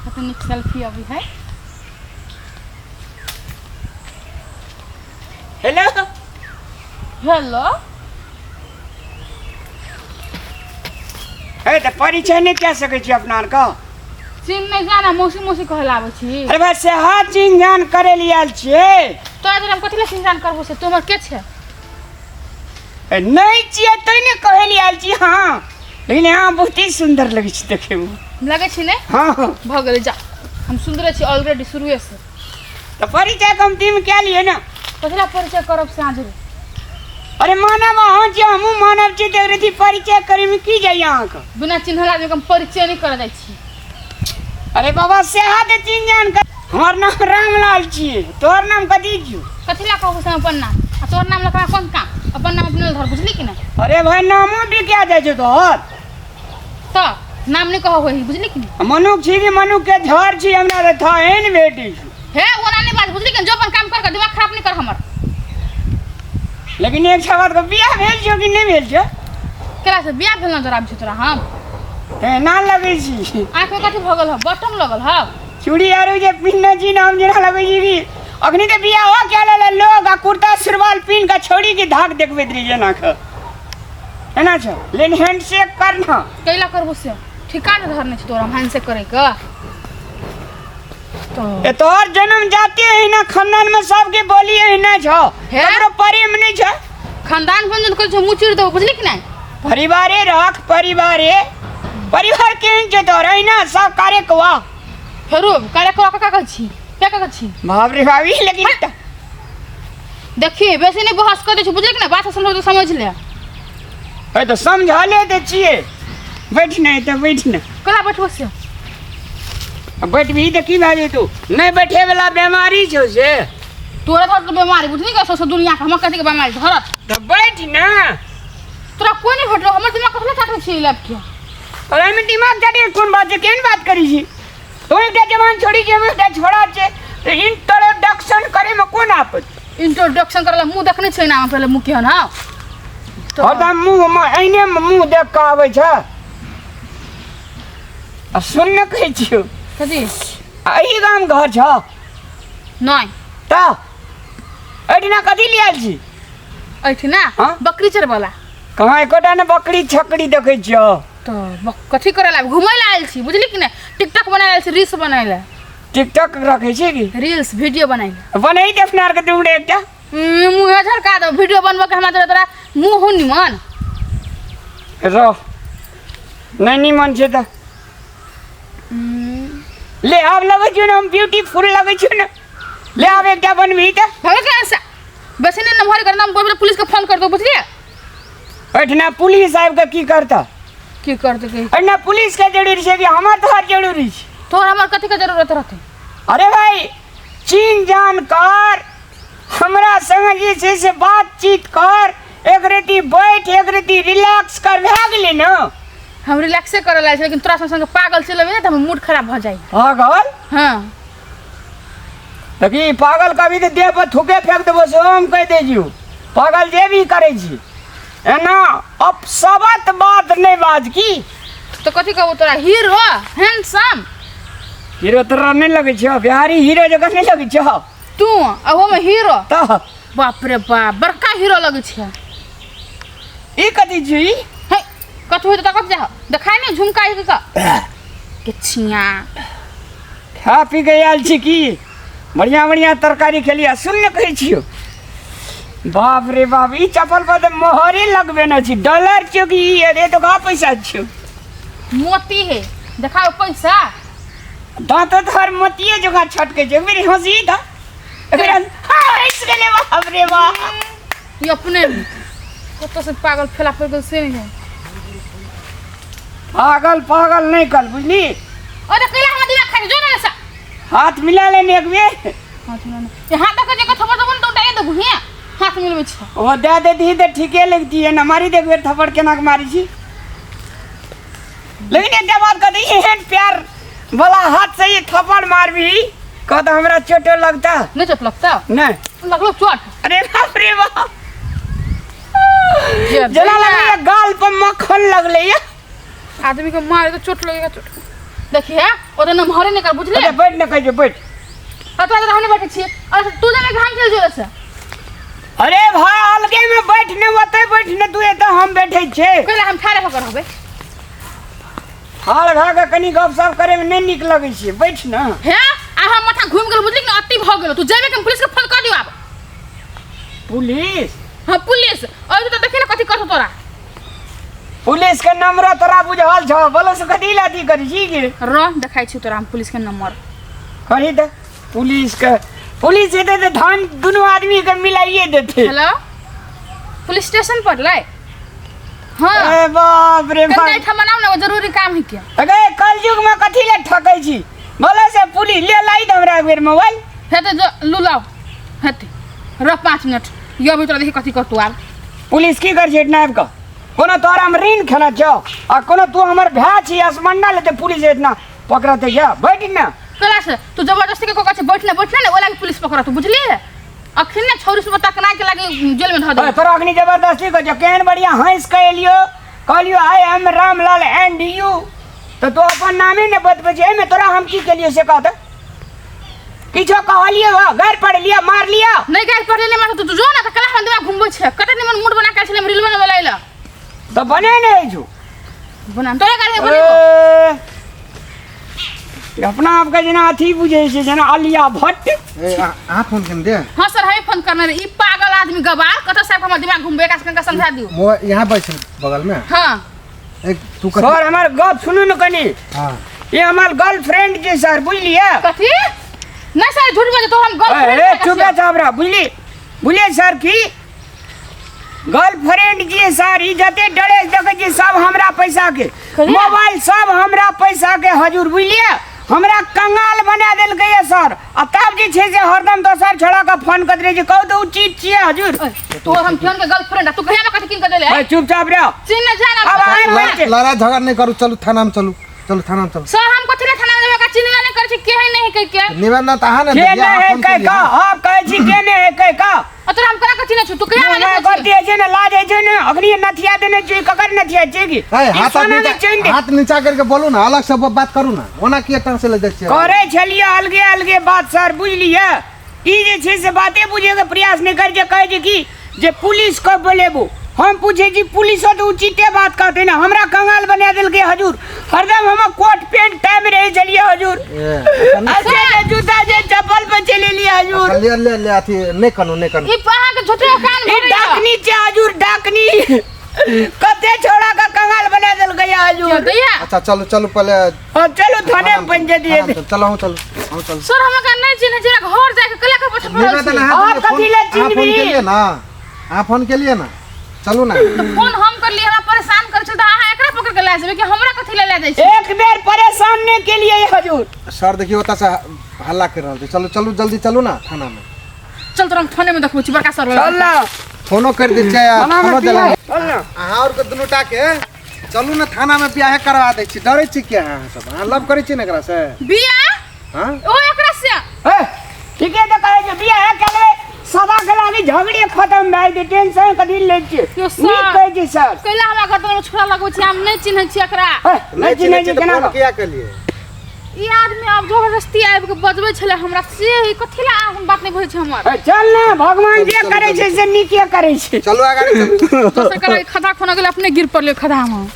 कते नीक सेल्फी अबै है। हेलो। हेलो। हे, तऽ परिचय नहि कए सकै छी अपना आरके? चिन्ह नहि जाना, मौसी मौसी कहै लए आबै छी। अरे भाई, सेहा चिन्ह जान करे लिए आयल छियै। तोरा जरा हम कथी लए चिन्ह जान करबो से? तू हमर के छै? ए, नहि छियै तै ने कहै लिए आयल छी। हाँ, लेकिन अहाँ बहुत ही सुन्दर लगै छी देखैमे। लगै छी ने? हाँ। भऽ गेलै, जा, हम सुन्दरे छी ऑलरेडी शुरुए से। तऽ परिचय कमतीमे कए लियै ने। कथी लए परिचय करब से अहाँ जरूर? अरे मानव अहाँ छी, हमहूँ मानव छी, तऽ रथी परिचय करैमे की जाइए अहाँके? बिना चिन्हल आदमीके हम परिचय नहि करऽ जाइ छी। अरे बाबा, सेहा तऽ चिन्ह जान कर। हमर नाम रामलाल छियै, तोहर नाम कथी छियौ? कथी लए कहबो से हम अपन नाम? आ तोहर नाम लऽ कऽ कोन काम? अपन नाम अपने धर, बुझली कि नहि? अरे भाई, नामो बिका जाइ छै तोहर। तऽ नाम नहि कहब होही, बुझली कि नहि? मनुख छी कि मनुख के झड़ छी? हमरा तऽ थाहे ने भेटी छै। हे, ओना नहि बाज, बुझली कि नहि? जो अपन काम कर, दिमाग खराब नहि कर हमर। लेकिन एक बात के, बियाह भेल छौ कि नहि भेल छौ? केला से बियाह भेल नजर आबै छै तोरा हम? एना लगै छी। आँखिमे कथी भऽ गेल हौ? बटम लगल हौ? चूड़ी आरू जे पिन्हने छी ने, हम जेना लगै छी कि अखनी तऽ बियाह हो क्या लेले लोग आ कुर्ता सुरवाल पिन्ह कऽ छौड़ी के धाक देखबैत रही जेना के एना छौ। लेकिन हैंडशेक कर ना। कैला करबो से? ठिकाना धरने छी तोरा हम हैंडशेक करे के? ए, तोहर जन्म जाते अहिना, खानदान में सबके बोली अहिना छौ। हे? ककरो प्रेम नहीं छौ। खानदान बंधन कर छौ, मुँह चिर देबो, बुझली कि नहीं? परिवारे रख, परिवारे। परिवार केहन छौ तोहर? अहिना सब कार्य कवा। फेरो कार्य कवा का कहै छी? क्या कहै छी? बाप रे भाभी, लेकिन देखी, बेसी नहीं बहस कर दै छी, बुझली कि नहीं? बात समझ तो समझ ले। ए, तऽ समझा ले दै छियै। बैठ ने, तऽ बैठ ने। कला बैठबो से? बैठबही तऽ की भए जेतौ? नहि बैठे वाला बेमारी छौ से। तोरा धर तो बीमारी, बुझली कि? सौंसे दुनिया के हमर कथी के बीमारी धरत? तऽ बैठ ने। तोरा कोई नहीं भेटलो? हमर दिमाग कथी चाटै छी लैब के? और एहिमे दिमाग चाटे के कोन बात छै? केहन बात करै छी? तू एकटा जवान छोड़ी छै, हम एकटा छोड़ा छै, तऽ इंट्रोडक्शन करैमे कोन आपत? इंट्रोडक्शन करला मुंह देखने छै ना पहले, मुंह केहन हौ तो हरदम मुँह एहने मुँह देख कऽ आबै छै। आ सुन ने, कहै छियौ। कथी? एहि गाम घर छौ? नहि। तऽ एहिठिना कथी ले आयल छी? एहिठिना? हाँ? बकरी चरबला। कहाँ एकोटा ने बकरी छकरी देखै छियौ। तऽ कथी करै लए? घुमै लए आयल छी, बुझली कि नहि? टिकटॉक बनाय आयल छी, रील्स बनाय लए। टिकटॉक रखै छी कि? रील्स वीडियो बनाय लए। बनै दे अपना आरके दुमड़े एकटा। मुँहे झरका दो। वीडियो बनबऽ के हमरा तोरा तोरा मुँह हो निमन? रह, नहि निमन छै तऽ ले। आब लगै छियौ ने हम ब्यूटीफुल लगै छियौ ने? ले, आब एकटा बनबही तऽ। भगत के से बेसी नहीं नमहर करना, हम बोलबे पुलिस के फोन कर दो, बुझलिए? एहिठिना पुलिस आबि कऽ की करतह? की करते के? एहिठिना पुलिस के जरूरी छै कि हमर तोहर जरूरी छै? तोहर हमर कथी के जरूरत रहते? अरे भाई, चीन जान कर, हमरा संग जे छै से बातचीत कर, एक रति बैठ, एक रति रिलैक्स कर, भए गेलै ने। हम रिलैक्से करे ला लेकिन तोरा संग संग पागल चलेबे तऽ हमर मूड खराब भऽ जाइ। पागल? हाँ। तऽ की पागल? कभी तऽ देह पर थूके फेंक देबो, सेहो हम कहि दै छियौ। पागल जे भी करै छी, एना अपशब्द बात नहि बाज की। तऽ कथी कहबो तोरा? Hero handsome. हीरो तोरा नहि लगै छौ? बिहारी हीरो जकाँ नहि लगै छौ? तू अहोमे हीरो? तऽ। बाप रे बाप, बड़का हीरो लगै छै। ई कथी छी? हे, कथी होइत तऽ कथी जा देखाय नहि झुमका एक के छिया। खा पी के आयल छी की? बढ़िआँ बढ़िआँ तरकारी खेलियै। सुन ने, कहै छियौ, बाप रे बाप, ई चप्पल पर तऽ मोहरे लगबे न छी। डॉलर छियौ कि ई? अरे, तो कहाँ पैसा छियौ? मोती है, देखाओ पैसा। दाँतो तोहर मोतिये जकाँ छटकै छै। एक बेर हँसी तऽ, एक बेर हँस। हाँ, हँसि गेलै, बाप रे बाप। ई अपने कतऽ से पागल फेला पड़ि गेल से नहि। पागल पागल नहि कर, बुझली? अरे, कैला हमरा दिमाग खाइ जो ना सा। हाथ मिला लेने एक बेर। हाथ मिला ये हाथ तक जे थप्पड़ देबो ने तऽ उठाए देबो। हे, हाथ मिलबै छै। ओ दए देती तऽ ठीके लगती है ने। मारी देख बेर थप्पड़, केना के मारी छी। लेकिन एकटा बात कहते, एहन प्यार वाला हाथ से ये थप्पड़ मारबी कह तऽ हमरा चोटो लगता? नहि चोट लगता? नहीं। लगलो चोट। अरे बाप रे बाप, जेना लगैया गाल पर मक्खन लगलै या। आदमी के मारे तो चोट लगेगा, चोट। देखिए ओ तऽ नमहरे नहि कर बुझलियै अच्छा बैठ ने कहै छियौ बैठ। आ तोरा तऽ हम नहि बैठै छियै। अरे तू जाके घाम चलि जो से। अरे भाई अलगे में बैठ ने, ओतै बैठ ने, तू एतऽ हम बैठै छियै। कैला हम ठाढ़े होकर रहबै? ठाढ़ भए कऽ कनि गपशप करैमे नहि नीक लगै छै, बैठ ने। हे आ हम माथा घुमि गेल बुझली ने, अति भऽ गेल। तू जेबे कि हम पुलिस के फोन कर दियौ आब? पुलिस? हाँ पुलिस। अरे तू तऽ देखी ने कथी करतौ तोरा। पुलिस के नंबर तोरा बुझल छौ? बोलो से कथी ला अथी करै छी गे? रह देखाइ छी तोरा हम पुलिस के नंबर। कही तऽ पुलिस के, पुलिस एतै तऽ धान दुनू आदमी के मिलाइए देतै। हेलो पुलिस स्टेशन पर लै? हाँ। ए बाप रे बाप। कनि एहिठाम बनाउ ने, एगो जरूरी काम है के। अगे कलयुग में कथी ले ठकै छी? बोलो से पुलिस ले लाई दे हमरा एक बेर मोबाइल। हेतै जो लू लाउ हेतै, रह 5 मिनट यो अभी तोरा देखी कथी करतौ आब। पुलिस की कर छै एतना आबि कऽ? कोनो तोरा हम ऋण खेने छौ आ कोनो तू हमर भाय छी असमंडा लेतै पुलिस एतना पकड़तै? या बैठ ने। कला से तू जबरदस्ती के कहै छै बैठ ने बैठ ने, ओहि लागी पुलिस पकड़त बुझलियै? अखन ने छौरी सब तकना के लागी जेल में धऽ अरे देबै। तोरा अखनी जबरदस्ती कहै छौ? केहन बढ़िया हँसि कऽ एलियो, कहलियो I am Ramlal and you, तऽ तू अपन नामे ने बतबै छी। एहिमे तोरा हम की केलियो से कह तऽ? किछो कहलियो? गारि पढ़लियो, मारलियो? नहि गारि पढ़ले नहि मारतौ। तू जो ने तऽ कला हम दिमाग घुमबै छै। कते निमन मूड बना के छलै रील बनबै ला तऽ बने ने होइ छौ। बना तोरा गारि बनेबो। ए, अपना आपके जेना अथी बुझै छै जेना आलिया भट्ट। ए अहाँ फोन केने दे? हाँ सर हमें फोन करने रहे। ई पागल आदमी गवार कतऽ साहब हमर दिमाग घुमबै, एकरा सबके समझा दियौ। मोबाइल यहाँ बैठ बगल में। हाँ। एक तू कथी? सर हमर गप सुनू ने कनि। हाँ। ये हमर गर्लफ्रेंड छै सर, बुझलियै? कथी? नहीं सर झूठ बजे तो हम गर्लफ्रेंड। ए चुप जा हमरा, बुझली? बुझलियै सर की गर्लफ्रेंड जी सर, ई जते ड्रेस देखै छी सब हमरा पैसा के, कहिया? मोबाइल सब हमरा पैसा के हजूर, बुझलियै? हमरा कंगाल बना देलकै ये सर, आ तब जे छै से हरदम दोसर छोड़ा के फोन करैत रहै छै। कहू तऽ उचित छियै हजूर? तो हम केहन के गर्लफ्रेंड आ तू कहिया में कथी कीन के देले? ए, चुपचाप रह। चिन्ह न जान। अब आइ बैठ। लड़ाई झगड़ा नहीं करू, चलू थाना में चलू, चलू थाना में चलू। सर हम कथी ले थाना में जेबै? चिन्हबे नहीं करै छी के है नहीं कह के। निवेदन तऽ अहाँ ने के देलियै, नहि अहाँ है फोन कह केलियै। का? आप कहै छी के नहि है कह का? आ तोरा हम कोना के चिन्है छु? तू कहिया मुँह में में देखै गलती छी? होइ छै ने, लाज होइ छै ने, अखनी नथिया देने छी, ककर नथिया छै की? ए, ई हाथ सोना के नीचा चेन दे। हाथ नीचा करके बोलू ना, अलग से बात करू ना, ओना किया टांसे ले जाइ छियै? करै छलियै अलगे अलगे बात सर, बुझलियै? ई जे छै से बाते बुझैके प्रयास नहि करै छै, कहै छै कि जे पुलिस के बोलेबो। हम पूछै छी पुलिसो तऽ उचिते बात कहतै ने? हमरा कंगाल बना देलकै हजूर, हरदम हम कोट पैंट टाइम रहै छलियै हजूर, ए, अच्छा नहि- अच्छा जे जूता जे चप्पल पर चलि एलियै हजूर। अच्छा, ले ले ले, अथी नहि कनू, नहि कनू। ई अहाँ के झूठे कान ई भरैया। डाकनी छै हजूर, डाकनी कते छोड़ा के कंगाल बना देलकै हजूर। दैया। अच्छा चलू चलू पहले। हाँ, चलू थाने में पंचायत। थाना में चलू, चलू अहूँ चलू, अहूँ चलू। सर हमरा के नहीं चिन्है छै, घर जाके कला के पछा पड़ल निवेदन छी। अहाँ अहाँ देलियै, कथी लए अहाँ फोन चिन्हबी? केलियै ना, अहाँ फोन केलियै ना, चलू ना। तऽ फोन हम करलियै, हमरा परेशान करै छल तऽ अहाँ एकरा पकड़ के लए जेबै कि हमरा कथी लए लए जाइ छी? एक बेर परेशान नहीं के लिए हजूर। सर देखियौ ओतऽ से हल्ला कर रहल छै, चलू चलू जल्दी चलू ना थाना में। चल तोरा हम थाने में देखबै छी बड़का सर वाला। चल ना। फोनो कर दै छियै आ थाना में फोनो पिया देलहुँ। चल ना। अहाँ आओर के दुनू टा के चलू ना थाना में बियाहे करवा दै छी। डरै छी किया अहाँ सब? अहाँ लव करै छी ने एकरा से? बियाह? हाँ? ओ एकरा से? ए, ठीके तऽ कहै छै बियाह केले सदा के लागी झगड़े खत्म भए जेतै, टेंशन कथी लै छियै? यौ सर। नीक कहै छी सर। कैला हमरा घर पर छोड़ा लगबै छी? हम नहि चिन्है छी एकरा। ए, नहि चिन्है छी तऽ केना? फोन किया केलियै? ई आदमी आब जबरदस्ती आबि के बजबै छलै हमरा से, ई कथी लए हम बात नहि बुझै छै हमर। ए, चल ने, भगवान चलू, जे चलू, करै चलू। छै से नीके करै छै। चलू अगाड़ी चलू। दोसर कला खदा खोना गेलै, अपने गिर पड़लै खदा में।